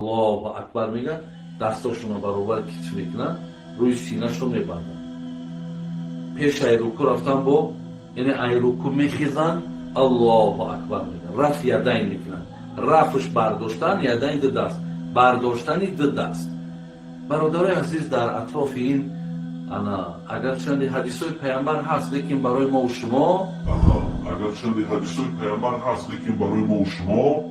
الله اکبر میگن، دستاشون رو برابر کتف میکنن، روی سینه‌شون میبندن. پیش ای رکوع رفتن با یعنی ای رکوع میخیزن، الله اکبر میگن، رفع یدین میکنن. رفعش برداشتن، یدین دو دست، برداشتن دو دست. برادرای عزیز، در اطراف این انا اگرچند حدیث های پیامبر هست، لیکن برای ما و شما اگرچند حدیث های پیامبر هست، لیکن برای ما و شما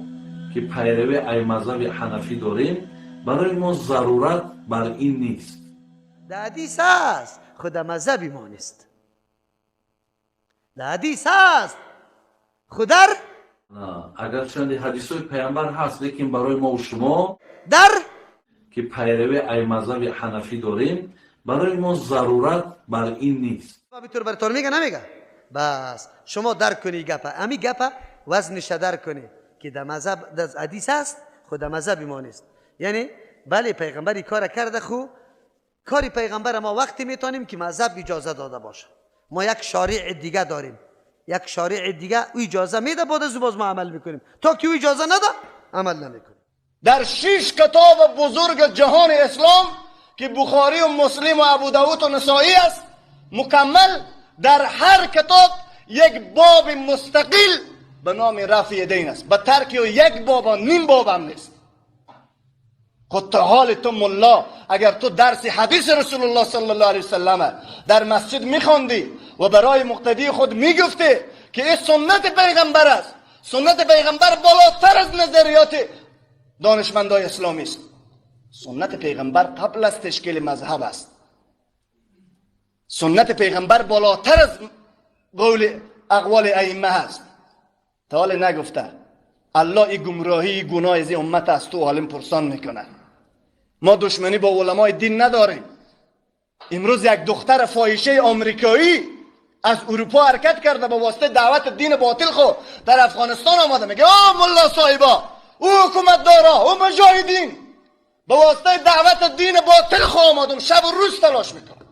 که پیروی ای مذهب حنفی داریم، برای ما ضرورت بر این نیست. در حدیث هست، خو د مذهب ما نیست. در حدیث هست، خو در اگرچند حدیث های پیامبر هست، لیکن برای ما و شما در که پیروی ای مذهب حنفی داریم، برای ما ضرورت بر این نیست. طور براتون میگه، نمیگه؟ بس شما درک کنی گپه، امی گپه وزنش درک کنی که در مذهب، در حدیث هست، خو د مذهب ما نیست. یعنی بله، پیغمبر کار کرده، خو کاری پیغمبر ما وقتی میتونیم که مذهب اجازه داده باشه. ما یک شارع دیگه داریم، یک شارع دیگه، او اجازه میده، بعد از باز ما عمل میکنیم. تا که او اجازه نده، عمل نمیکنیم. در شش کتاب بزرگ جهان اسلام که بخاری و مسلم و ابو داود و نسائی است، مکمل در هر کتاب یک باب مستقل به نام رفع یدین است. به ترک یک باب و نیم باب هم نیست. خود حال تو ملا، اگر تو درس حدیث رسول الله صلی الله علیه وسلم در مسجد میخواندی و برای مقتدی خود میگفتی که این سنت پیغمبر است، سنت پیغمبر بالاتر از نظریات دانشمندای اسلامی است. سنت پیغمبر قبل از تشکیل مذهب است. سنت پیغمبر بالاتر از قول اقوال ائمه است. تا حال نگفته. الله ای گمراهی، گناه از امت از تو عالم پرسان میکنه. ما دشمنی با علمای دین نداریم. امروز یک دختر فاحشه آمریکایی از اروپا حرکت کرده، با واسطه دعوت دین باطل خو در افغانستان آمده، میگه آ ملا صاحبا، او حکومت دارا، او مجاهدین، به واسطه دعوت دین باطل خو آمدم، شب و روز تلاش میکنم.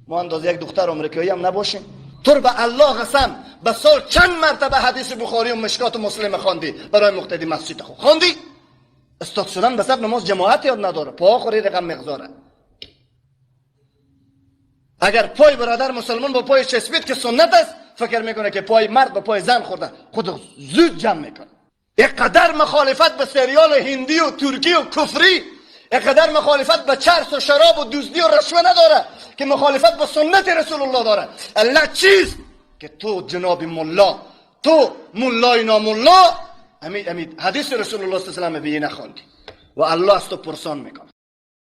ما اندازه یک دختر آمریکایی هم نباشیم. تو به الله قسم، به سال چند مرتبه حدیث بخاری و مشکات و مسلم خواندی؟ برای مقتدی مسجد خو خواندی؟ استاد شدن به صف نماز جماعت یاد نداره، پا خوری رقم مقداره. اگر پای برادر مسلمان با پای چسبید که سنت است، فکر میکنه که پای مرد با پای زن خورده، خود زود جمع میکنه. اینقدر مخالفت به سریال هندی و ترکی و کفری، اینقدر مخالفت به چرس و شراب و دزدی و رشوه نداره که مخالفت به سنت رسول الله داره. الله چیز که تو جناب ملا، تو ملای ناملا، امی حدیث رسول الله صلی الله علیه و سلم به نخواندی و الله از تو پرسان میکنه.